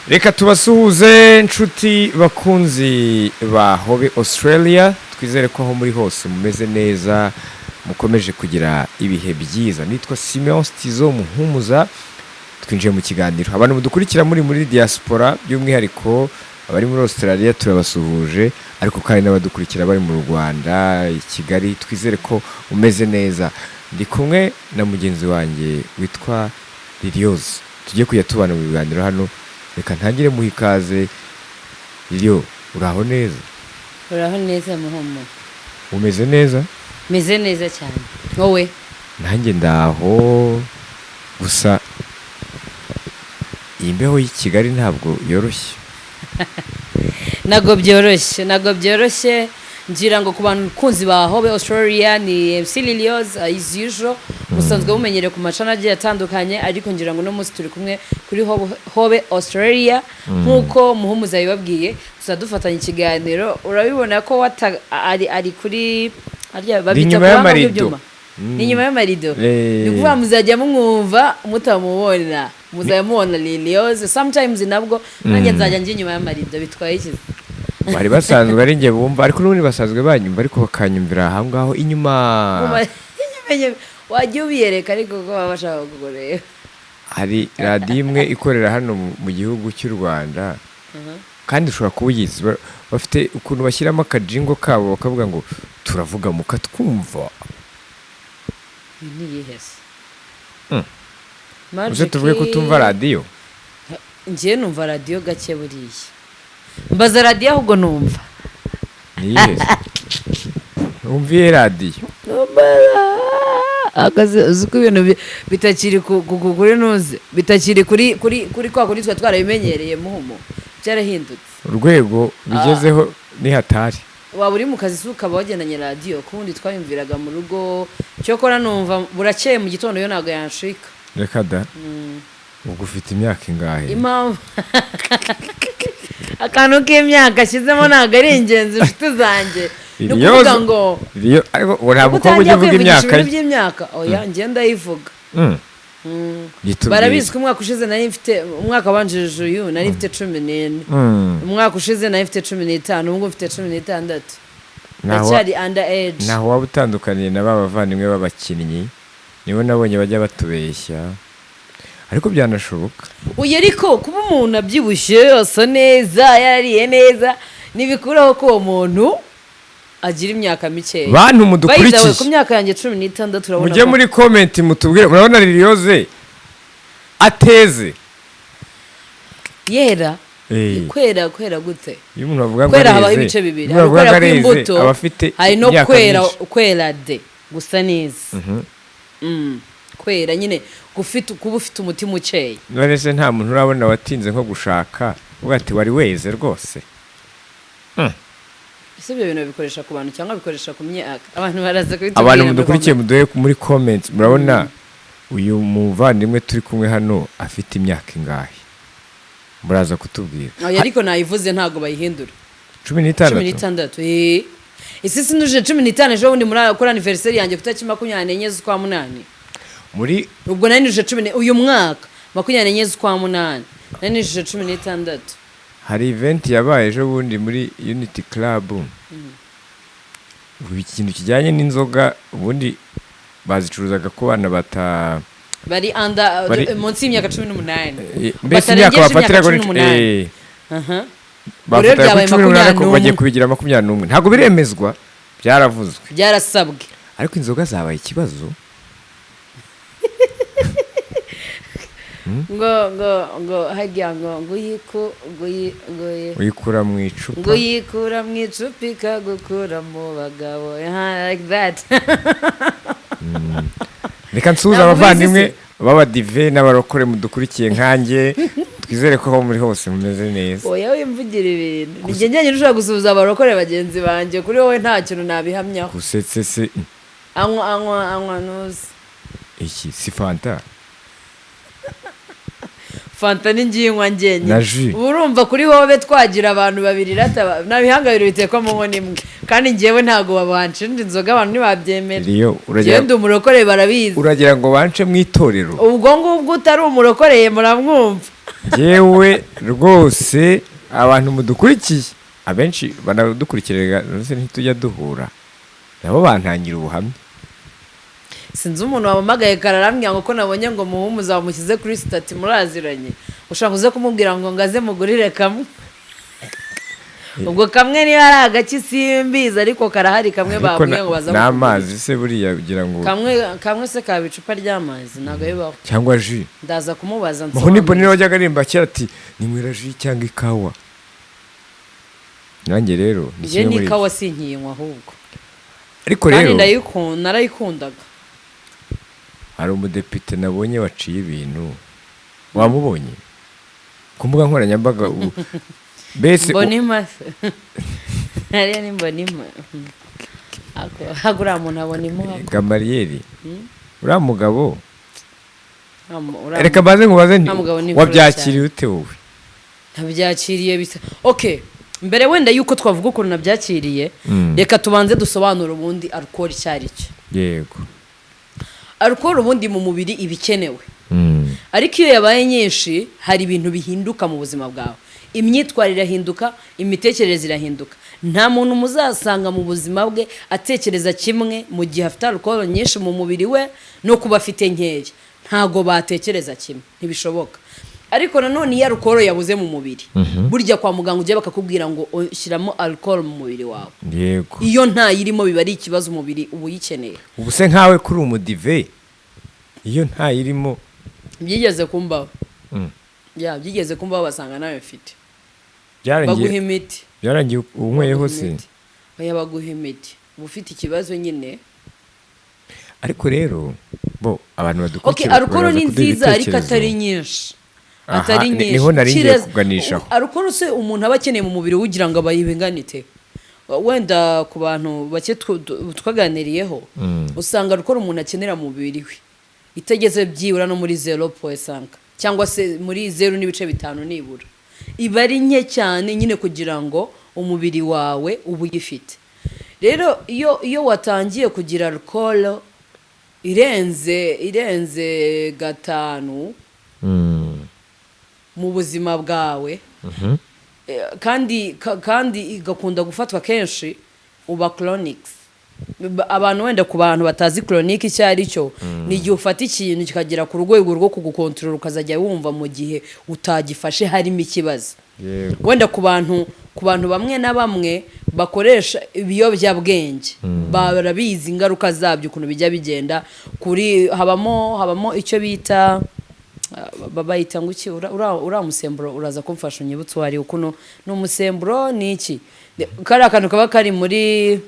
Reka tubasuhuze, nshuti bakunzi ba Hobe Australia. Twizere ko aho muri hose mumeze neza, mukomeje kugira ibihe byiza. Nitwa Simeon Stizo Muhumuza. Twinjiye mu kiganiro. Abantu mudukurikira muri diaspora, by'umwihariko abari muri Australia, turabasuhuje, ariko kandi n'abadukurikira bari mu Rwanda, i Kigali, twizere ko umeze neza. Ndi kumwe na mugenzi wanjye witwa Liliose, tugiye kujya tubana mu biganiro hano. Reka ntangire muha ikaze. Lilio, uraho neza? Uraho neza, Muhumu. Umeze neza? Meze neza cyane, wowe? Nanjye ndaho, gusa iyi mbeho y'i Kigali ntabwo yoroshye. Ntabwo byoroshye, ntabwo byoroshye. Ngira ngo ku bantu kunzi ba Hobe Australia, ni MC Liliose as usual, musanzwe mumenyereye ku macana agiye atandukanye, ariko ngira ngo uno munsi turi kumwe kuri Hobe Australia. Nk'uko Muhumuza yabibabwiye, tuza dufatanya ikiganiro. Urabibona ko wata ari kuri harya babita Inyuma ku buhanga y'amarido. bw'ibyuma. Ni inyuma y'amarido. Ni ukuvuga muzajya mumwumva mutamubona, muzajya mubona Liliose sometimes, nabwo nanjye nzajya njya inyuma y'amarido. Bitwaye iki? Bari basanzwe ari njye bumva, ariko n'ubundi basanzwe banyumva, ariko bakanyumvira aho ngaho inyuma. Wajya ubiyereka, ariko ko baba bashaka kukureba. Hari radiyo imwe ikorera hano mu gihugu cy'u Rwanda, kandi ushobora kuba uyizi. Bafite ukuntu bashyiramo akajingo kabo, bakavuga ngo "Turavuga mukatwumva." Iyi ni iyihe se? Uze tuvuge ko utumva radiyo? Njyewe numva radiyo gake buriya. Mbaza radiyo ahubwo numva. Ni iyihe se? Wumva iyihe radiyo? Akazi, uzi ko ibintu bitakiri kuri nuze, bitakiri kuri kwa kuri twe twarabimenyereye, Muhumo, byarahindutse. Urwego bigezeho ni hatari. Waba uri mu kazi se ukaba wagendanye radiyo? Kubundi twayumviraga mu rugo. Cyokora numva burakeye mu gitondo, yo ntabwo yanshika. Reka da! Ubwo ufite imyaka ingahe? Impamvu akantu k'imyaka ashyizemo ntabwo ari ingenzi, inshuti zanjye. Ni ukuvuga ngo Ariko ubu nta mukobwa ujya utangiye uvuga kwivugisha imyaka ibintu ye. by'imyaka. Oya, njye ndayivuga. Yitubwire. Barabizi ko umwaka ushize nari mfite, umwaka wabanjirije uyu nari mfite 14. Umwaka ushize nari mfite 15, ubu ngubu mfite 16. Ndacyari under age. Ntaho waba utandukaniye na ba bavandimwe b'abakinnyi, nibo nabonye bajya batubeshya, ariko byanashoboka. Uyu ariko kuba umuntu abyibushye, asa neza, yariye neza, ntibikuraho ko uwo muntu agira imyaka mikeya. Bantu By the way, mudukurikiye, ku myaka yanjye 16 urabona mujye muri comment mutubwire, murabona Liliose ateze? Yera. Kwera, kwera gute? Iyo umuntu avuga ngo Kwera habaho areze, ibice bibiri. iyo Hari umuntu avuga ukwera ngo areze, kw'imbuto, aba afite hari no imyaka kwera myinshi. kwera de, gusa neza. Kwera nyine kuba ufite umutima ukeye. None se nta muntu urabona watinze nko gushaka, uvuga ati "Wari weze rwose"? Ese ibyo bintu babikoresha ku bantu cyangwa babikoresha ku myaka? Abantu baraza kubitubwira Abantu muri mudukurikiye, comment. Muduhe muri comment, murabona uyu muvandimwe turi kumwe hano afite imyaka ingahe? Muraza kutubwira. Oya, ariko nayivuze, ntabwo bayihindura. Cumi Cumi n'itandatu? n'itandatu, eh. Isi sinujuje 15 ejo bundi muri kuri anniversaire yanjye, ku itariki 24 z'ukwa munani? Muri Ubwo nari nujuje cumi uyu mwaka 24 z'ukwa munani nari nujuje 16. Hari event yabaye ejo bundi muri Unity Club. Ubu ikintu kijyanye n'inzoga, ubundi bazicuruzaga ku bana bata Bari under munsi y'imyaka 18. Mbese imyaka Batarengeje bafatira imyaka kuri 18. Aha. Ubwo rero bafatira byabaye kuri 18, ariko 21. bagiye kubigira 21. Ntabwo biremezwa, byaravuzwe. Byarasabwe. Ariko inzoga zabaye ikibazo. Ngo harya ngo uyiku ngo uyi ngo uyi Uyikura mu icupa. Ngo uyikura mu icupa ikagukura mu bagabo. Ah, like that. Reka nsuhuze Ntabwo ubizi abavandimwe se? b'abadive n'abarokore mudukurikiye nkanjye. Twizere ko aho muri hose mumeze neza. Oya, wimvugira ibintu. Ni njye njyenyine ushobora gusuhuza abarokore bagenzi banjye. Kuri wowe nta kintu nabihamyaho. Gusetse se? Anywa, anywa, anywa ntuzi. Iki si Fanta? Fanta ni ngiyinywa njyenyine. Na jus. Ubu urumva kuri hobe twagira abantu babiri rata, nta bihanga bibiri bitekwa mu nkono imwe, kandi njyewe ntabwo babanshinja inzoga, abantu ntibabyemera. Iriyo uragira Njyewe ndi umurokore, barabizi. Uragira ngo bance mu itorero? Ubwo ngubwo utari umurokoreye muramwumva. Njyewe rwose, abantu mudukurikiye, abenshi banadukurikira, ndetse ntitujya duhura nabo, bantangira ubuhamya. Sinzi umuntu wampamagaye kare, arambwira ngo ko nabonye ngo muhumuza bamushyize kuri status, muraziranye, ushaka uze kumubwira ngo ngaze mugurire kamwe. Ubwo kamwe niba ari agaki simbizi, ariko karahari kamwe. Ariko Babwiye ngo baza n'amazi se buriya ugira ngo kamwe kamwe se kaba icupa ry'amazi? Ntabwo bibaho. Cyangwa jus. Ndaza kumubaza. Mahoni Boni Nsobanurire. wajyaga aririmba kera ati: "Ninywera jus cyangwa ikawa." Nanjye rero ni Njye kimwe muri n'ikawa sinkiyinywa ahubwo. Ariko Kandi rero narayikundaga. Hari umudepite nabonye waciye ibintu, wamubonye ku mbuga nkoranyambaga mbese Mbonimpa se hariya? Ni Mbonimpa. Ako uriya muntu abona imuha. Gamariyeri, uriya mugabo, reka mbaze nkubaze nti Uriya mugabo ni imfura. Wabyakiriye ute wowe? Ntabyakiriye bisa. Okay, mbere wenda yuko twavuga ukuntu nabyakiriye, reka tubanze dusobanure ubundi alcohol icyo ari cyo. Alcohol ubundi mu mubiri iba ikenewe, ariko iyo yabaye nyinshi hari ibintu bihinduka mu buzima bwawe. Imyitwarire irahinduka, imitekerereze irahinduka. Nta muntu muzasanga mu buzima bwe atekereza kimwe mu gihe afite alcohol nyinshi mu mubiri we no kuba afite nkeya. Ntago batekereza kimwe, ntibishoboka. Ariko nanone iyo alcohol yabuze mu mubiri, burya kwa muganga ujya bakakubwira ngo shyiramo alcohol mu mubiri wawe. Iyo ntayirimo biba ari ikibazo, umubiri uba uyikeneye. Ubu se nkawe kuri umudive, iyo ntayirimo? Byigeze kumbaho. Ya, byigeze kumbaho, basanga nawe mfite, baguha Byarangiye imiti. Byarangiye unyweyeho Baguha se? imiti. Oya, baguha imiti, uba ufite ikibazo nyine. Ariko rero bo abantu Okay, badukurikira alcohol baraza ni kuduha nziza, ariko ibitekerezo. atari nyinshi. Aha, Atari nyinshi. niho nari ngiye kuganishaho. Alcohol se umuntu aba akeneye mu mubiri we ugira ngo abayibinganite? Wenda ku bantu bake twaganiriyeho, usanga alcohol umuntu akenera mu mubiri we itageze byibura no muri 0.5 cyangwa se muri 0.5 nibura, iba ari nke cyane nyine kugira ngo umubiri wawe uba uyifite. Rero iyo watangiye kugira alcohol irenze 5 mu buzima bwawe, kandi igakunda gufatwa kenshi, uba chronics. Abantu wenda ku bantu batazi chronic icyo ari cyo, ni igihe ufata ikintu kikagera ku rwego rwo kugukontorora, ukazajya wumva mu gihe utagifashe harimo ikibazo. Wenda ku bantu bamwe na bamwe bakoresha ibiyobyabwenge barabizi ingaruka zabyo ukuntu bijya bigenda. Kuri habamo icyo bita bayita ngo iki? Uriya musemburo, uraza kumfasha unyibutse uwo ari wo. Ukuntu ni umusemburo, ni iki? Kariya kantu kaba kari muri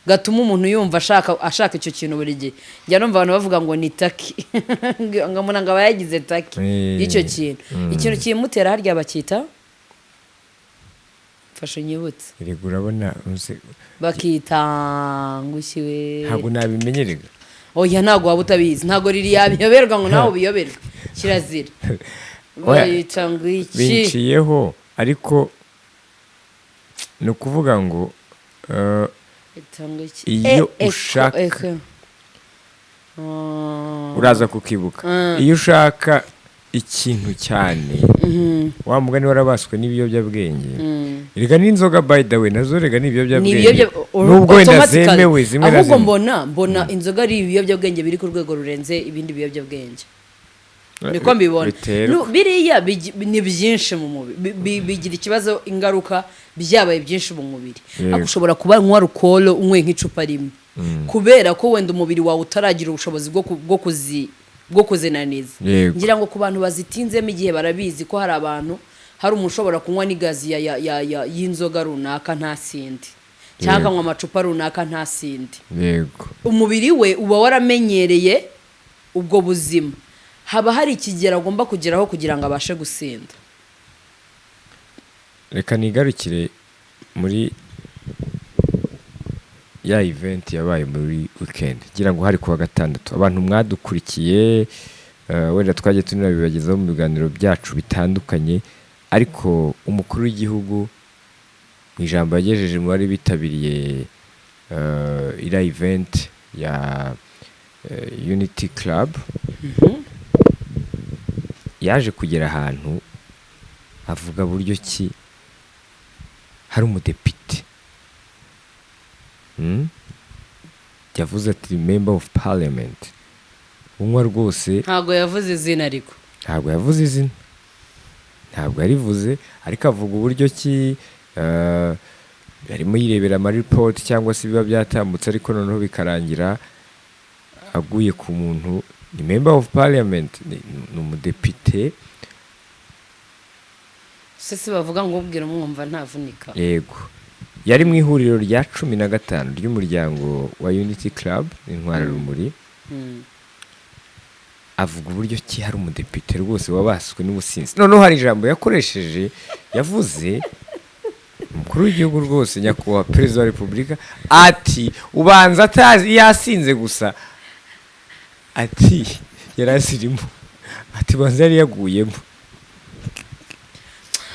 gatuma umuntu yumva ashaka icyo kintu buri gihe. Njya numva abantu bavuga ngo ni taki, ngo umuntu ngo aba yagize taki y'icyo kintu. Ikintu kimutera harya bacyita, mfasha unyibutse. Erega urabona Bakita ngo iki we? Ntabwo nabimenyerega. Oya, ntabwo waba utabizi, ntabwo riri yabiyoberwa ngo nawe ubiyoberwe, kirazira. Oya, Bayita ngo iki? Binciyeho, ariko ni ukuvuga ngo Bayita ngo iki? Iyo Eko, ushaka eko. Ah. Uraza kukibuka. Iyo ushaka ikintu cyane, wa mugani warabaswe n'ibiyobyabwenge. Rega n'inzoga, by the way, nazo rega ni Ni ibiyobyabwenge, nubwo wenda automatically. zemewe zimwe na Ahubwo zimwe. mbona inzoga ari ibiyobyabwenge biri ku rwego rurenze ibindi biyobyabwenge, niko mbibona. Biterwa. Biriya ni byinshi mu mubiri, bigira ikibazo, ingaruka byabaye byinshi mu mubiri. Ariko ushobora kuba unywa alcohol, unywe nk'icupa rimwe, kubera ko wenda umubiri wawe utaragira ubushobozi bwo kuzinaniza. Ngira ngo ku bantu bazitinzemo igihe barabizi ko hari abantu, hari umuntu ushobora kunywa n'igazi y'inzoga runaka ntasinde, cyangwa akanywa amacupa runaka ntasinde. Umubiri we uba waramenyereye ubwo buzima, haba hari ikigero agomba kugeraho kugira ngo abashe gusinda. Reka nigarukire muri ya event yabaye muri weekend, ngira ngo hari kuwa gatandatu. Abantu mwadukurikiye, wenda twagiye tunabibagezaho mu biganiro byacu bitandukanye, ariko umukuru w'igihugu mu ijambo yagejeje mu bari bitabiriye iriya event ya Unity Club, yaje kugera ahantu Avuga buryo ki hari umudepite. Yavuze ati member of parliament unywa rwose. Ntabwo yavuze izina ariko. Ntabwo yavuze izina, ntabwo yarivuze, ariko avuga uburyo ki yarimo yirebera amaripoti cyangwa se ibiba byatambutse, ariko noneho bikarangira aguye ku muntu. Ni member of parliament, ni umudepite. Se si bavuga ngo ubwira umwumva ntavunika? Yego, yari mu ihuriro rya 15 ry'umuryango wa Unity Club Intwararumuri. Avuga uburyo ki hari umudepite rwose wabaswe n'ubusinzi. Noneho hari ijambo yakoresheje, yavuze umukuru w'igihugu rwose, nyakubahwa perezida wa repubulika, ati ubanza atazi yasinze gusa, ati yari azirimo, ati banza yari yaguyemo.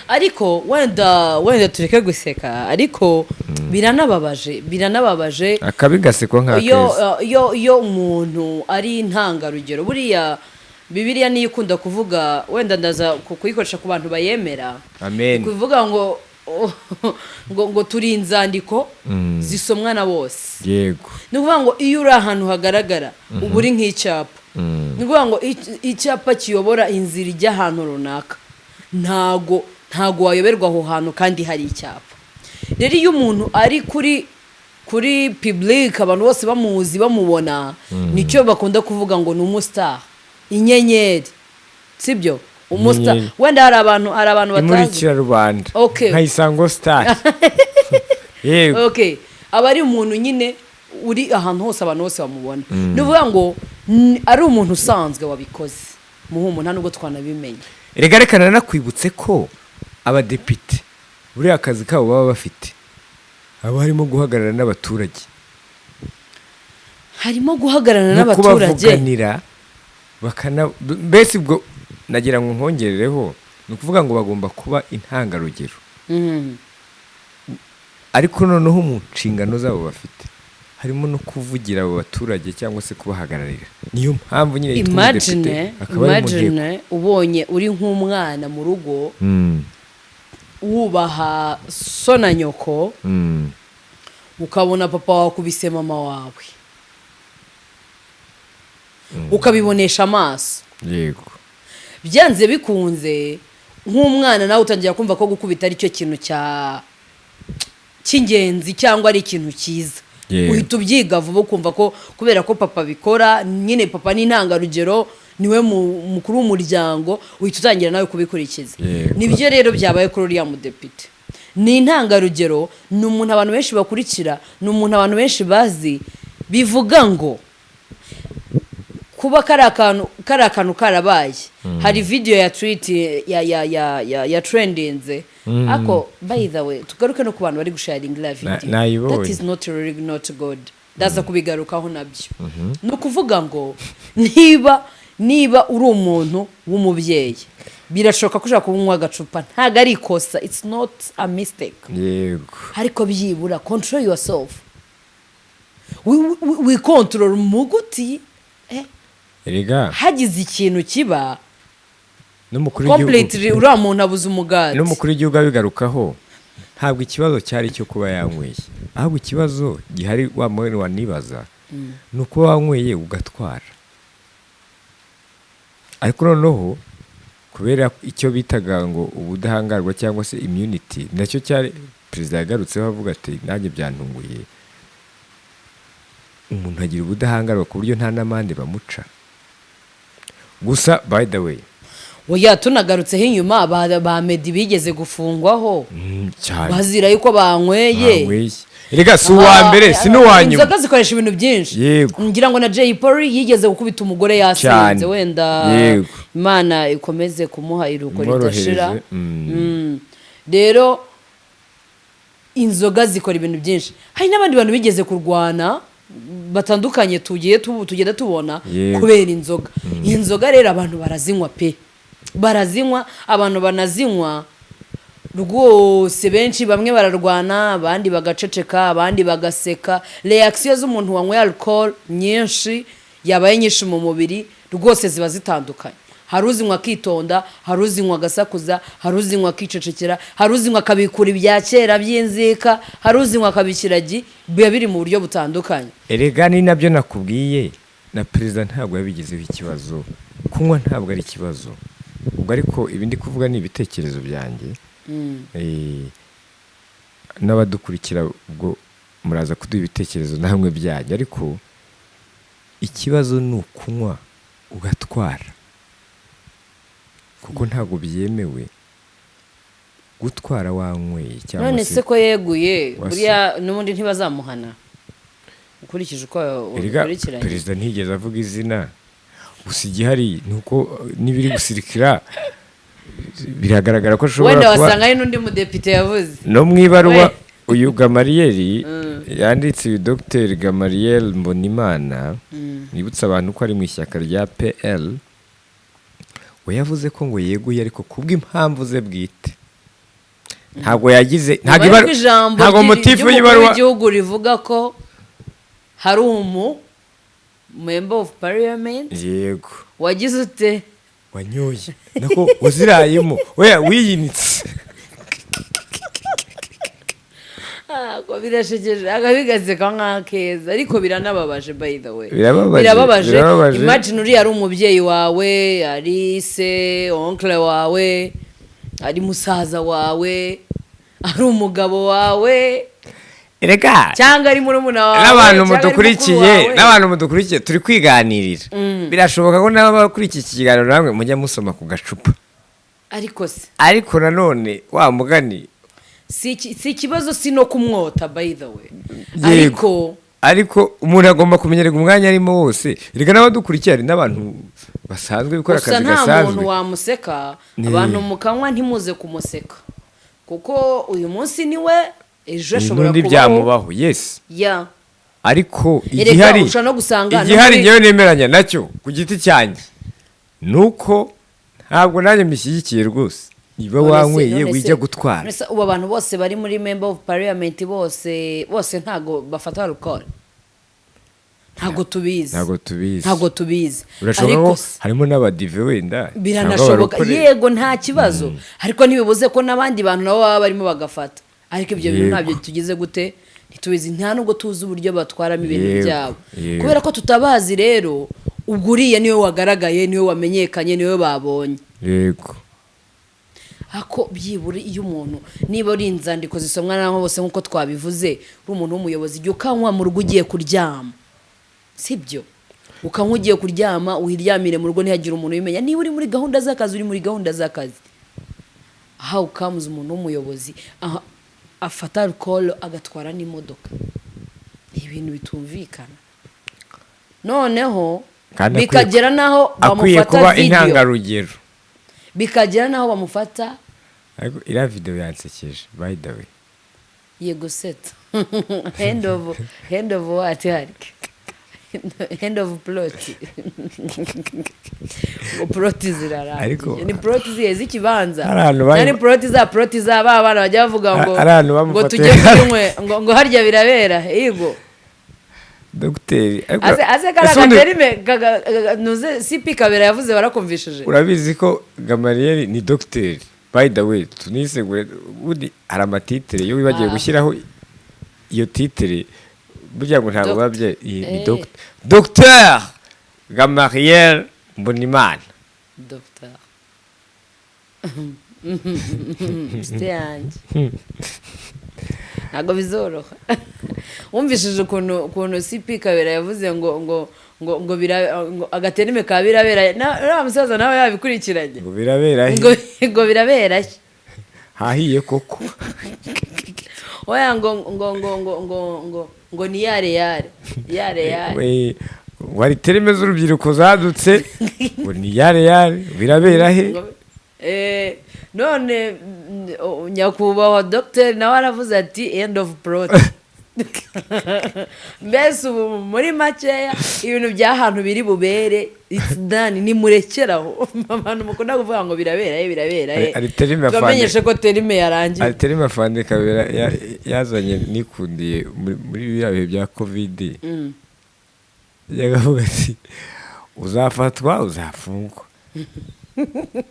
Ariko wenda tureke guseka, ariko biranababaje, biranababaje. Akabi gasekwa Iyo nk'akeza. Iyo umuntu ari intangarugero, buriya Bibiliya niyo ikunda kuvuga, wenda ndaza kuyikoresha ku bantu bayemera, Amen. kuvuga ngo turi inzandiko zisomwa na bose. Ni ukuvuga ngo iyo uri ahantu hagaragara uba uri nk'icyapa. Ni ukuvuga ngo icyapa kiyobora inzira ijya ahantu runaka, ntago wayoberwa aho hantu kandi hari icyapa. Rero iyo umuntu ari kuri public, abantu bose bamuzi, bamubona, nicyo bakunda kuvuga ngo ni umustar, inyenyeri, sibyo? Umustar. Inyenyeri. Wenda hari abantu batazi. Imurikira rubanda. Nka Isango Star, yego. Okay, aba ari umuntu nyine uri ahantu hose, abantu bose bamubona. Ni ukuvuga ngo ari umuntu usanzwe wabikoze muhumu, nta nubwo twanabimenya. Reka reka, nanakwibutse ko abadepite buriya akazi kabo baba bafite haba harimo guhagarara n'abaturage. Harimo guhagararana no n'abaturage. Kubavuganira, bakana mbese ubwo nagira ngo nkongerereho, ni ukuvuga ngo bagomba kuba intangarugero, ariko noneho mu nshingano zabo bafite harimo no kuvugira abo baturage cyangwa se kubahagararira. Niyo mpamvu nyine yitwa umudepite, Imagine, akaba ari mu nteko. imagine ubonye uri nk'umwana mu rugo, wubaha so na nyoko, ukabona papa wawe akubise mama wawe, ukabibonesha amaso. Byanze bikunze nk'umwana nawe utangira kumva ko gukubita ari cyo kintu cya cy'ingenzi cyangwa ari ikintu cyiza. Uhita ubyiga vuba, ukumva ko kubera ko papa abikora nyine, papa ni intangarugero, niwe mukuru w'umuryango, uhita utangira nawe kubikurikiza. Nibyo rero byabaye kuri uriya mudepite. Ni intangarugero, ni umuntu abantu benshi bakurikira, ni umuntu abantu benshi bazi. Bivuga ngo kuba kariya kantu karabaye, hari video ya tweet ya trendinze. Ako by the way, tugaruke no ku bantu bari gusharinga iriya video. Nayibonye. That is not really not good. Ndaza kubigarukaho nabyo. Ni ukuvuga ngo niba uri umuntu w'umubyeyi, birashoboka ko ushobora kunywa agacupa, ntabwo ari ikosa, it's not a mistake, ariko byibura control yourself, wikontorora umuguti Erega hagize ikintu kiba n'umukuru w'igihugu completely, uriya muntu abuze umugati. N'umukuru w'igihugu abigarukaho, ntabwo ikibazo cyari icyo kuba yanyweye, ahubwo ikibazo gihari wa mwene wanibaza ni ukuba wanyweye ugatwara. Ariko noneho kubera icyo bitaga ngo ubudahangarwa cyangwa se immunity, nacyo cyari perezida yagarutseho avuga ati nanjye byantunguye, umuntu agira ubudahangarwa ku buryo nta n'amande bamuca. Gusa by the way, Oya, tunagarutseho inyuma, ba Meddy bigeze gufungwaho cyane bazira yuko banyweye. Banyweye. Erega si uwa mbere, si n'uwa nyuma. Inzoga zikoresha ibintu byinshi. Ngira ngo na Jay Polly yigeze gukubita umugore yasinze. Wenda Imana ikomeze kumuha iruhuko Imworohereze, ridashira. Rero inzoga zikora ibintu byinshi. Hari n'abandi bantu bigeze kurwana batandukanye tugiye tugenda tubona kubera inzoga. Inzoga rero abantu barazinywa pe, barazinywa, abantu banazinywa rwose benshi. Bamwe bararwana, abandi bagaceceka, abandi bagaseka. Reaction z'umuntu wanyweye alcohol nyinshi, yabaye nyinshi mu mubiri, rwose ziba zitandukanye. Hari uzinywa akitonda, hari uzinywa agasakuza, hari uzinywa akicecekera, hari uzinywa akabikura ibya kera by'inzika, hari uzinywa akabikiragi. Biba biri mu buryo butandukanye. Erega ni nabyo nakubwiye, na perezida ntabwo yabigizeho ikibazo. Kunywa ntabwo ari ikibazo ubwo, ariko ibi ndi kuvuga ni ibitekerezo byanjye. N'abadukurikira ubwo muraza kuduha ibitekerezo namwe byanyu, ariko ikibazo ni ukunywa ugatwara, kuko ntabwo byemewe gutwara wanyweye cyangwa None se ko yeguye, buriya n'ubundi ntibazamuhana ukurikije uko Erega ukurikiranye? perezida ntiyigeze avuga izina. Gusa igihari ni uko n'ibiri gusirikira biragaragara ko ashobora Wenda kuba wasanga hari n'undi mudepite yavuze. No mu ibaruwa uyu Gamariyeri yanditse, uyu Dr Gamariyeri Mbonimana, nibutsa abantu ko ari mu ishyaka rya PL, we yavuze ko ngo yeguye ariko kubw'impamvu ze bwite. Ntabwo yagize, ntabwo Nyuma ibaru- y'uko ijambo ntabwo motif ry'umukuru y'ibaruwa w'igihugu rivuga ko hari umu member of parliament wagize ute? Wanyoye, nako wazirayemo, we wiyinitse. Ah, ko birashekeje, akabigaseka nk'akeza, ariko biranababaje, by the way. Birababaje, Birababaje. birababaje. Imagine uriya ari umubyeyi wawe, ari se oncle wawe, ari musaza wawe, ari umugabo wawe, Erega cyangwa ari murumuna wawe, n'abantu cyangwa ari mukuru mudukurikiye, wawe. n'abantu mudukurikiye, turi kwiganirira, birashoboka ko n'abakurikiye iki kiganiro namwe mujya musoma ku gacupa. Ariko se Ariko nanone wa mugani, si ikibazo, si no kumwota, by the way. Yego. Ariko Ariko umuntu agomba kumenyerwa umwanya arimo wose. Reka n'abadukurikiye, hari n'abantu basanzwe gukora Gusa akazi nta muntu gasanzwe. wamuseka. Abantu mukanywa, ntimuze kumuseka, kuko uyu munsi niwe, ejo ashobora N'undi kubaho. byamubaho, yes. Ariko Erega igihari, ushobora no gusanga no igihari, muri- ngewe nemeranya nacyo ku giti cyanjye, ni uko ntabwo nanjye mbishyigikiye rwose. Niba wanyweye, wijya gutwara. None se ubu abantu bose bari muri member of parliament bose bose ntago bafata alcohol? Ntago tubizi. Ntabwo tubizi. Ntago tubizi. Birashoboka Ariko ko se- harimo n'abadive wenda cyangwa Biranashoboka. abarokore. Yego, nta kibazo, ariko ntibibuze ko n'abandi bantu nabo baba barimo bagafata. Ariko ibyo bintu ntabyo tugize gute, ntitubizi, nta nubwo tuzi uburyo batwaramo ibintu byabo. Kubera ko tutabazi rero, ubwo uriya niwe wagaragaye, niwe wamenyekanye, niwe babonye. Ako byibura iyo umuntu, niba ari inzandiko zisomwa n'aho bose nk'uko twabivuze, uri umuntu w'umuyobozi, igihe ukanywa mu rugo ugiye kuryama, sibyo? Ukanywa ugiye kuryama, wiryamire mu rugo, ntihagire umuntu ubimenya. Niba uri muri gahunda z'akazi, uri muri gahunda z'akazi. How comes umuntu w'umuyobozi afata alcohol agatwara n'imodoka? Ni ibintu bitumvikana. Noneho Kandi bikagera n'aho akwiye bamufata kuba video, intangarugero. bikagera n'aho bamufata. Ariko iriya video yansekeje, by the way. Yego, set end of what? Hari end of plot, ngo plot zirarangiye. Ni plot zihe z'ikibanza? Hari ahantu bari- Cyangwa ni plot za plot za ba bana bajya bavuga ngo Hari ahantu ngo bamufatiye- tujye kuyinywe, ngo harya birabera, yego. Dogiteri ariko- Ase kariya Ese ubundi gaterime nuze CP Kabera yavuze, barakumvishije. Urabizi ko Gamariyeri ni dogiteri, by the way, tunisegure. Ubundi hari amatitre, iyo wibagiwe gushyiraho iyo titre, burya ngo ntabwo biba ni Dogiteri Gamariyeri Mbonimana. Dr. Nshuti yanjye, ntabwo bizoroha. Wumvishije ukuntu CP Kabera yavuze ngo agaterime ka birabera, na musaza nawe yabikurikiranye. Ngo birabera he? Ngo birabera he? Hahiye koko. Oya, ngo ni yare yare yare yare. We, ngo hari terme z'urubyiruko zadutse, ngo ni yare yare, birabera he? None nyakubahwa dogiteri nawe aravuze ati "End of plot." Mbese ubu muri makeya, ibintu by'ahantu biri bubere, it's done, nimurekeraho. Abantu mukunda kuvuga ngo birabera he, birabera he, Hari terme tubamenyeshe ko terme yarangiye. Hari terme afande Kabera yazanye nikundiye muri biriya bihe bya COVID. Yagavuga ati uzafatwa uzafungwa.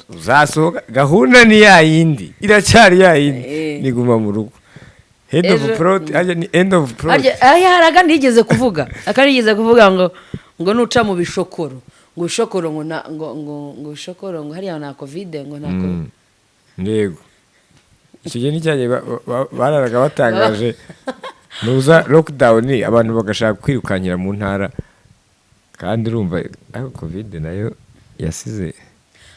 Uzasohoka, gahunda ni ya yindi, iracyari ya yindi, Eh. ni guma mu rugo, head of plot, harya ni end of plot. Aya hari akandi yigeze kuvuga, ngo nuca mu bishokoro, ngo bishokoro, ngo na ngo ngo ngo bishokoro, ngo hariya nta COVID, ngo nta COVID. Yego, icyo gihe nicyagihe bararaga batangaje nuza lockdown, abantu bagashaka kwirukankira mu ntara, kandi urumva ariko COVID nayo yasize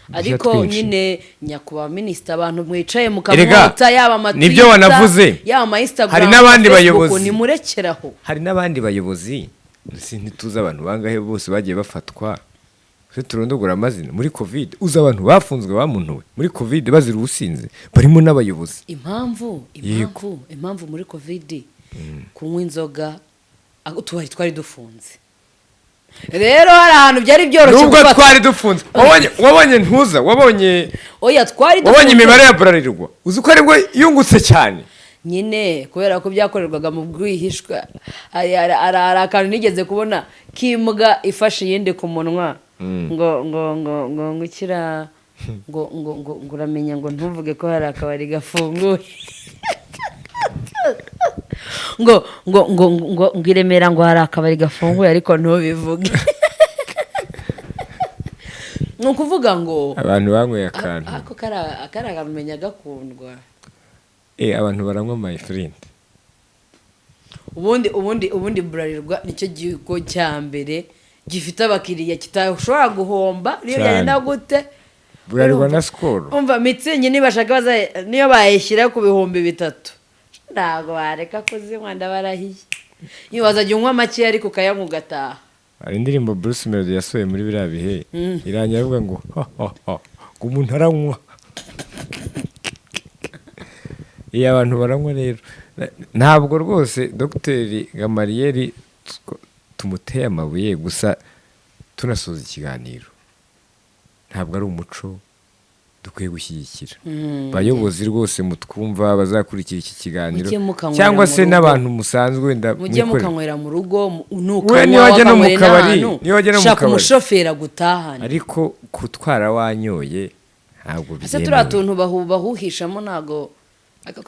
udushya Ariko twinshi. nyine nyakubahwa minisita, abantu mwicaye Erega, mukamwota, yaba ama nibyo Twitter, wanavuze. yaba ama Instagram, Hari n'abandi Facebook, bayobozi. nimurekeraho. Hari n'abandi bayobozi, si ntituzi abantu bangahe bose bagiye bafatwa, se turondogora amazina muri COVID? Uzi abantu bafunzwe, bamuntuwe muri COVID bazira ubusinzi, barimo n'abayobozi. Impamvu impamvu muri COVID kunywa inzoga, utubari twari dufunze, rero hari ahantu byari byoroshye Nubwo gufata. twari dufunze, wabonye ntuza, wabonye Oya, twari wabonye dufunze. imibare ya Bralirwa, uzi ko aribwo yungutse cyane? Nyine kubera ko byakorerwaga mu bwihishwa. Hari akantu nigeze kubona k'imbwa ifashe iyindi ku munwa, ngo ngo ngo ngo ngo ikira ngo ngo ngo ngo uramenya ngo ntuvuge ko hari akabari gafunguye, ngo ngo ngo ngo ngo i Remera ngo hari akabari gafunguye ariko ntubivuge. Ni ukuvuga ngo Abantu banyweye akantu. Ako kari akantu umenya gakundwa. Eh, abantu baranywa, my friend. Ubundi Bralirwa nicyo gigo cya mbere gifite abakiriya kitashobora guhomba niyo Cyane. byagenda gute. Bralirwa na Skol. Umva, Mützig nibashaka niyo bayishyira ku 3000, ntabwo bareka kuzinywa, ndabarahiye. Iyo wazajya unywa make ariko ukayanywa ugataha. Hari indirimbo Bruce Melody yasohoye muri biriya bihe, irangira avuga ngo ha ha ha, ngo umuntu aranywa. Iyo abantu baranywa rero, ntabwo rwose Dogiteri Gamariyeri tumuteye amabuye. Gusa tunasoza ikiganiro, ntabwo ari umuco dukwiye gushyigikira. Bayobozi rwose mutwumva, bazakurikira iki kiganiro, Mujye mukanywera cyangwa mu se rugo. n'abantu musanzwe wenda Mujye mwikorera. mukanywera mu rugo, We nukanywa niyo wajya no mu wakanywera kabari, n'ahantu, niyo wajya no mu shaka kabari. umushoferi agutahane. Ariko gutwara wanyoye ntabwo Ese turiya byemewe. tuntu bahuhishamo, ntago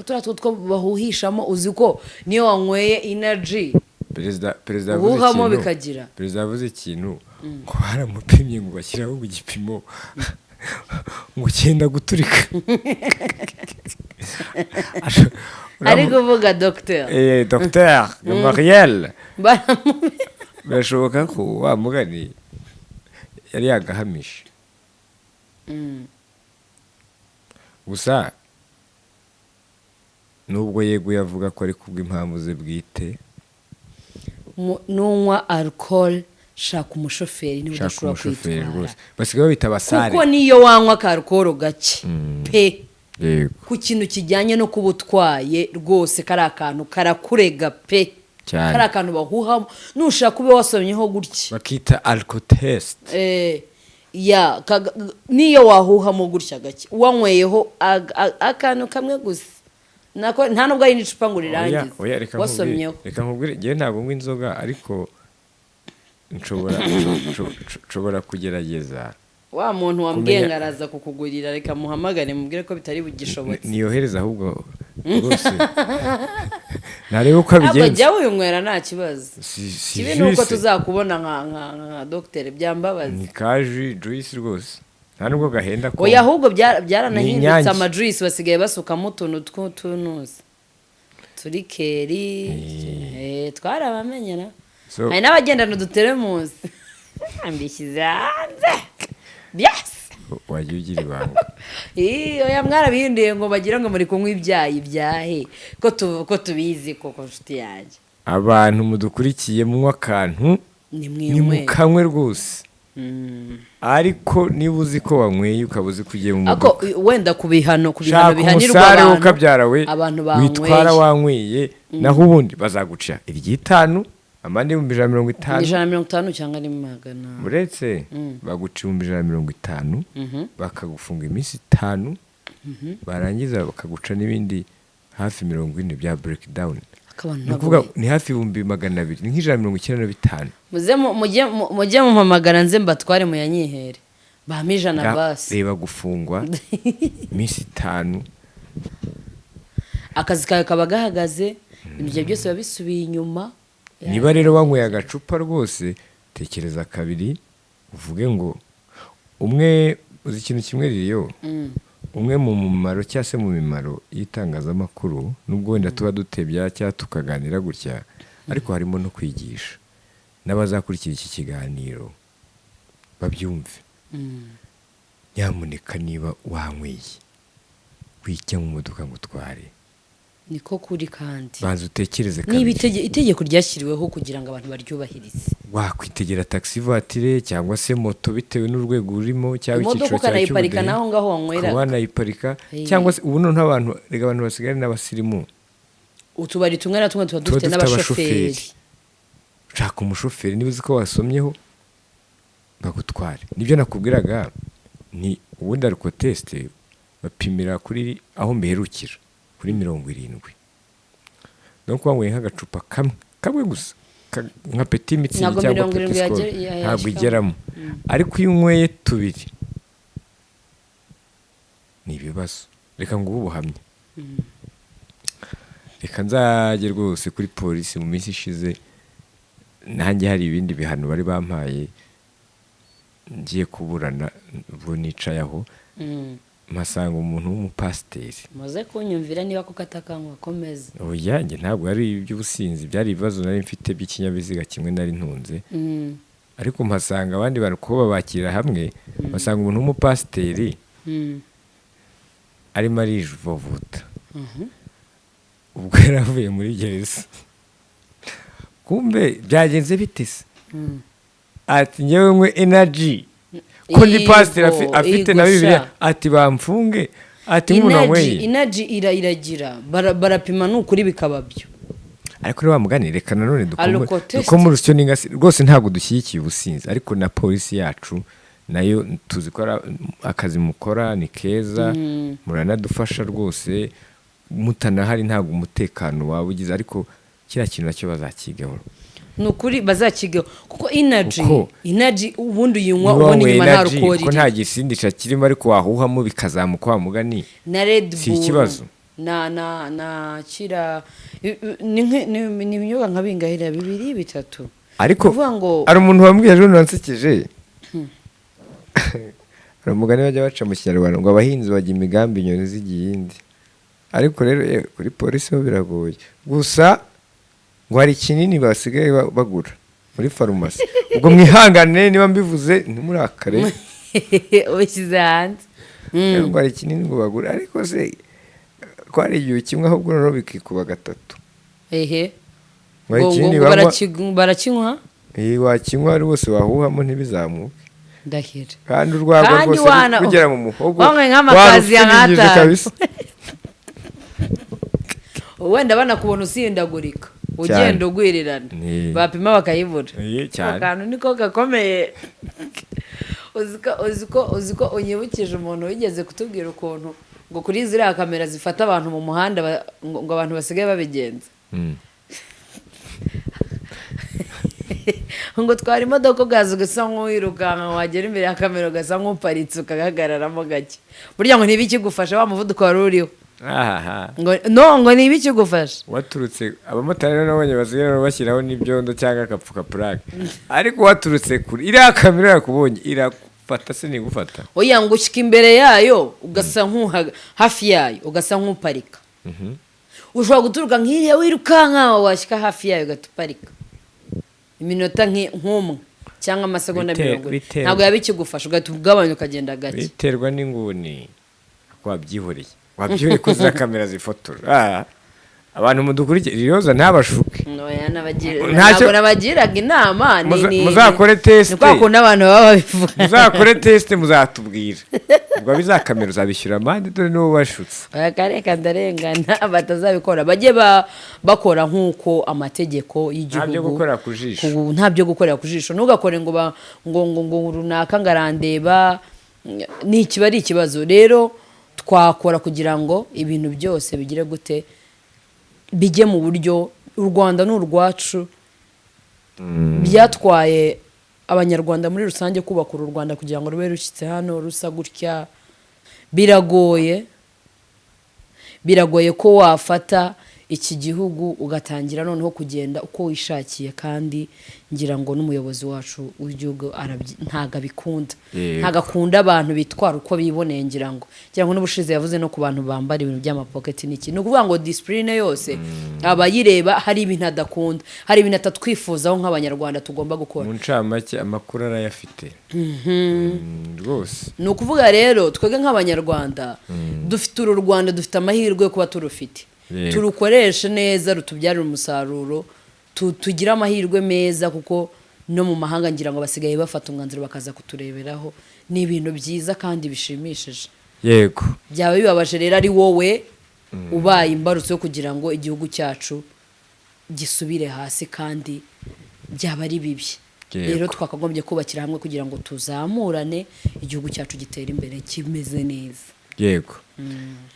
turiya tuntu two bahuhishamo, uzi ko niyo wanyweye energy Perezida yavuze uhuhamo ikintu, bikagira. Perezida yavuze ikintu ngo baramupimye, ngo bashyiraho ngo igipimo ngo cyenda guturika. Ari kuvuga dogiteri. Eh, Dr Gamariel, birashoboka ko wa mugani yari yagahamije. Gusa nubwo yeguye avuga ko ari kubw'impamvu ze bwite, Nunywa alcohol, shaka umushoferi niba shaka udashobora umushoferi kwitwara. Rwose basigaye babita abasare. Kuko niyo wanywa ka alcohol gake pe, ku kintu kijyanye no kuba utwaye, rwose kari akantu karakurega pe. Cyane. Kari akantu bahuhamo, nushaka ube wasomyeho gutya. Bakita alcotest. Eh, ya niyo wahuhamo gutya gake, wanyweyeho akantu kamwe gusa, nako nta nubwo ari n'icupa ngo rirangize, Oya, reka nkubwire, wasomyeho. Reka nkubwire, njyewe ntabwo nywa inzoga, ariko nshobora kugerageza. Wa muntu wambwiye Kumenya- ngo araza kukugurira, reka muhamagare mubwire ko bitari bugishobotse. Niyohereza ahubwo rwose, ntarebe uko Ntabwo abigenza. jya winywera, nta kibazo. Si Kibi ni uko juice. tuzakubona nka dogiteri, byambabaza. Ni ka juice rwose, nta nubwo gahenda ko Oya, ahubwo Ni byaranahindutse. Inyange. Amajuice basigaye basukamo utuntu tw'utunuzi turi keri. Twarabamenyera. Hari n'abagendana uduteremusi, mbishyize hanze byose. Wajya ugira ibanga. Ii, oya, mwarabihinduye ngo bagira ngo muri kunywa ibyayi byahe, ko tubizi koko, nshuti yanjye. Abantu mudukurikiye, munywa akantu, ni mwinywere. Nimukanywe rwose, ariko niba uzi ko wanyweye, ukaba uzi ko ugiye mu Ako modoka, wenda ku bihano shaka bihanirwa umusare abantu ukabyara we abantu witwara banyweye. Wanyweye, naho ubundi bazaguca iry'itanu, amande 150,000. 150 cyangwa ni magana? Uretse baguca 150,000, bakagufunga iminsi 5, barangiza bakaguca n'ibindi hafi 40 bya breakdown. Akabana. Ni ukuvuga ni hafi 200,000, ni nka 195. Muze mujye mumpamagara nze mbatware muyanyihere. Bampa 100 basi. Reba gufungwa iminsi 5. Akazi kawe kaba gahagaze, ibintu byawe byose biba bisubiye inyuma. Niba rero wanyweye agacupa rwose, tekereza kabiri, uvuge ngo umwe uzi ikintu kimwe ririyo, umwe mu mumaro cyangwa se mu mimaro y'itangazamakuru, nubwo wenda tuba dutebya cyangwa tukaganira gutya, ariko harimo no kwigisha n'abazakurikira iki kiganiro babyumve. Nyamuneka, niba wanyweye, wijya mu modoka ngo utware. Niko kuri kandi. Banza utekereze Niba kabiri. Itegeko ryashyiriweho kugira ngo abantu baryubahirize. Wakwitegera taxi voiture cyangwa se moto bitewe n'urwego urimo cyangwa Imodoka icyiciro cyawe ukanayiparika cy'ubudehe. naho ngaho wanyweraga. Ukaba wanayiparika, cyangwa se ubu noneho abantu, reka, abantu basigaye ari n'abasirimu. Utubari tumwe na tumwe tuba Tuba dufite dufite n'abashoferi. abashoferi. Shaka umushoferi, niba uzi ko wasomyeho, bagutware. Nibyo nakubwiraga, ni ubundi alcotest bapimira kuri aho mbiherukira kuri 70. No wanyweye nk'agacupa kamwe kamwe gusa, nka petit Mützig Ntabwo cyangwa 70 petit Skol, ntabwo yashyikamo. igeramo. Ariko iyo unyweye tubiri ni ibibazo. Reka nguhe ubuhamya. Reka nzajye rwose kuri polisi. Mu minsi ishize nanjye hari ibindi bihano bari bampaye, ngiye kuburana, ubu nicaye aho mpasanga umuntu w'umupasiteri. Muze kunyumvira niba koko atakanywa, komeza. Oya, njye ntabwo ari iby'ubusinzi, byari ibibazo nari mfite by'ikinyabiziga kimwe nari ntunze. Ariko mpasanga abandi bantu, kuba babakira hamwe, basanga umuntu w'umupasiteri arimo arijuvuvuta, ubwo yari avuye muri gereza. Kumbe byagenze bite se? Ati: "Ngewe nywe energy ko ndi pasiteri afite na Bibiliya." Sha. Ati: "Bamfunge," ati, "nk'umuntu Inaji wanyweye." Inaji iragira barapima ni ukuri bikaba byo. Ariko rero wa mugani, reka nanone Alcotest. dukome urusyo n'ingasi. Rwose ntabwo dushyigikiye ubusinzi, ariko na polisi yacu nayo tuzi ko akazi mukora ni keza, muranadufasha rwose. Mutanahari ntabwo umutekano waba ugize, ariko kiriya kintu nacyo bazakigaho. Ni ukuri bazakigaho, kuko inaji Kuko inaji ubundi uyinywa niba ubona wanyweye inyuma nta energy, alcohol ko nta gisindisha kirimo, ariko wahuhamo bikazamuka wa mugani, na Red si Bull ikibazo. na kira ni ibinyobwa nka bingahira bibiri bitatu. Ariko Kuvuga ngo hari umuntu wambwiye ejo wansekeje. Hari umugani bajya baca mu Kinyarwanda ngo abahinzi bajya imigambi inyoni zigiye iyindi. Ariko rero kuri polisi ho biragoye gusa, ngo hari ikinini basigaye bagura muri farumasi. Ubwo mwihangane niba mbivuze ntimurakare. Ubishyize hanze. Ngo hari ikinini ngo bagura, ariko se ko hari igihe kimwe ahubwo noneho bikikuba gatatu. Ehe. Ngo hari Ngo ikinini ngo banywa. Barakinywa. Wakinywa rwose wahuhamo ntibizamuke. Ndahira. Kandi urwagwa Kandi rwose rugera mu muhogo, wanyweye nk'amakaziya warufiringije nk'atanu. kabisa. Wenda banakubona usindagurika, ugenda ugwirirana, bapima bakayibura. Cyane. Akantu niko gakomeye. Uziko unyibukije umuntu wigeze kutubwira ukuntu ngo kuri ziriya kamera zifata abantu mu muhanda ngo abantu basigaye babigenza, ngo twara imodoka ugaza ugasa nk'uwirukanka, wagera imbere ya kamera ugasa nk'uparitse, ukahagararamo gake. Burya ngo ntibikigufasha wa muvuduko wari uriho. Ahaha. Ngo no, ngo ntibikigufasha. Waturutse, abamotari rero nabonye basigaye bashyiraho n'ibyondo cyangwa agapfuka purake, ariko waturutse kure iriya kamera yakubonye iragufata se ntigufata? Oya, ngo ushyika imbere yayo ugasa nk'uhaga hafi yayo, ugasa nk'uparika. Ushobora guturuka nk'iriya wirukanka, washyika hafi yayo ugahita uparika iminota nk'umwe cyangwa amasegonda 40. Ntabwo yaba ikigufasha, ugahita ugabanya ukagenda gake. Biterwa n'inguni. Wabyihoreye ko ziriya kamera zifotora. Abantu mudukurikiye, Liliose ntabashuke. Oya, ntabwo nabagiraga inama Muzakore test. Ni kwa kundi abantu baba babivuga. Muzakore test, muzatubwira. Ubwo abizakamera uzabishyura amande, dore niwo washutse. Oya, kareka ndarengana. Batazabikora bajye bakora nk'uko amategeko y'igihugu. Nta byo gukorera ku jisho. Nta byo gukorera ku jisho. Ntugakore ngo ngo runaka ngo arandeba, ni ikiba ari ikibazo. Rero twakora kugira ngo ibintu byose bigire gute, bijye mu buryo. U Rwanda ni urwacu. Byatwaye Abanyarwanda muri rusange, kubaka uru Rwanda kugira ngo rube rushyitse hano rusa gutya, biragoye. Biragoye ko wafata iki gihugu ugatangira noneho kugenda uko wishakiye, kandi ngira ngo n'umuyobozi wacu w'igihugu ntago abikunda. Ntago akunda abantu bitwara uko biboneye. Ngira ngo n'ubushize yavuze no ku bantu bambara ibintu by'amapoketi n'iki. Ni ukuvuga ngo discipline yose aba ayireba. Hari ibintu adakunda, hari ibintu atatwifuzaho nk'Abanyarwanda tugomba gukora. Mu ncamake, amakuru arayafite rwose. Ni ukuvuga rero, twebwe nk'Abanyarwanda dufite uru Rwanda, dufite amahirwe yo kuba turufite. Turukoreshe neza, rutubyarire umusaruro, tugire amahirwe meza, kuko no mu mahanga ngira ngo basigaye bafata umwanzuro bakaza kutureberaho. Ni ibintu byiza kandi bishimishije. Byaba bibabaje rero ari wowe ubaye imbarutso yo kugira ngo igihugu cyacu gisubire hasi, kandi byaba ari bibi. Rero twakagombye kubakira hamwe kugira ngo tuzamurane, igihugu cyacu gitere imbere kimeze neza. Yego.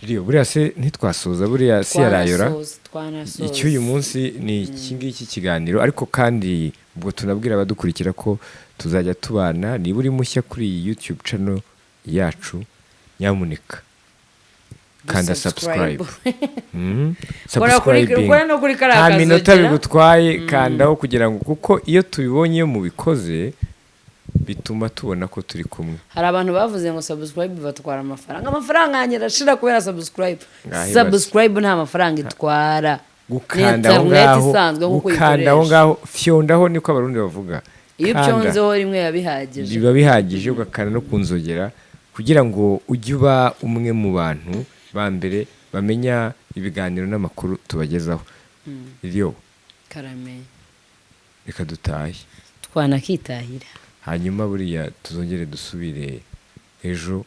Iriyo buriya se ntitwasoza? Buriya si yarayora? Twanasoza, twanasoza. Icy'uyu munsi ni iki ngiki kiganiro, ariko kandi ubwo tunabwira abadukurikira ko tuzajya tubana. Niba uri mushya kuri iyi YouTube channel yacu, nyamuneka kanda subscribe. Subscribing. Kora no kuri kariya Nta minota kazogera. bigutwaye, kandaho kugira ngo, kuko iyo tubibonye, iyo mubikoze, bituma tubona ko turi kumwe. Hari abantu bavuze ngo subscribe batwara amafaranga, amafaranga yanjye arashira kubera subscribe. Ngaho ibaze. Subscribe nta mafaranga itwara. Gukanda aho Ni internet ngaho, isanzwe nk'uko gukanda aho uyikoresha. ngaho, fyondaho, niko Abarundi bavuga. Iyo Kanda. upyonzeho rimwe biba bihagije. Biba bihagije, ugakanda no ku nzogera kugira ngo ujye uba umwe mu bantu ba mbere bamenya ibiganiro n'amakuru tubagezaho. Iyo Karame. Reka dutahe. Twanakitahira. Hanyuma buriya tuzongere dusubire ejo.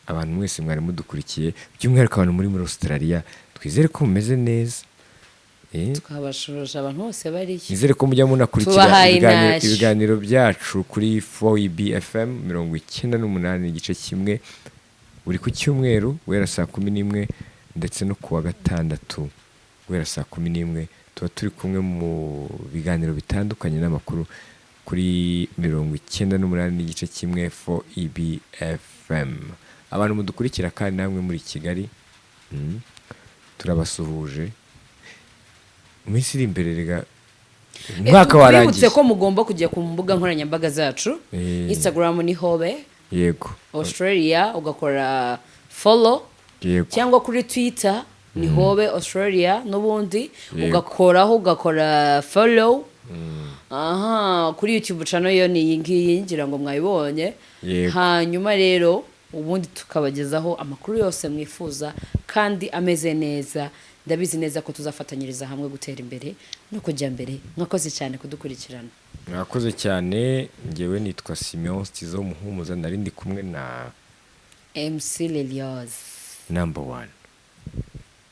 Abantu mwese mwari mudukurikiye, by'umwihariko abantu muri Australia, twizere ko mumeze neza. Twabashuruje abantu bose bariyo. Nizere ko mujya munakurikira Tubahaye intashyo. ibiganiro byacu kuri 4EB FM 98.1 buri ku cyumweru guhera saa 11, ndetse no ku wa gatandatu guhera saa 11 tuba turi kumwe mu biganiro bitandukanye n'amakuru kuri 98.1 4EB FM. Abantu mudukurikira kandi namwe muri Kigali, turabasuhuje. Mu minsi iri imbere rega, umwaka Twibutse warangiye. ko mugomba kujya ku mbuga nkoranyambaga zacu. Instagram ni Hobe Australia, ugakora follow, cyangwa kuri Twitter ni Hobe Australia n'ubundi, ugakoraho, ugakora follow. Aha kuri YouTube channel yo ni iyi ngiyi, ngira ngo mwayibonye. Hanyuma rero ubundi tukabagezaho amakuru yose mwifuza kandi ameze neza. Ndabizi neza ko tuzafatanyiriza hamwe gutera imbere no kujya mbere. Mwakoze cyane kudukurikirana. Mwakoze cyane. Ngewe nitwa Simeon Stizo Muhumuza, nari ndi kumwe na MC Lelios. Number one.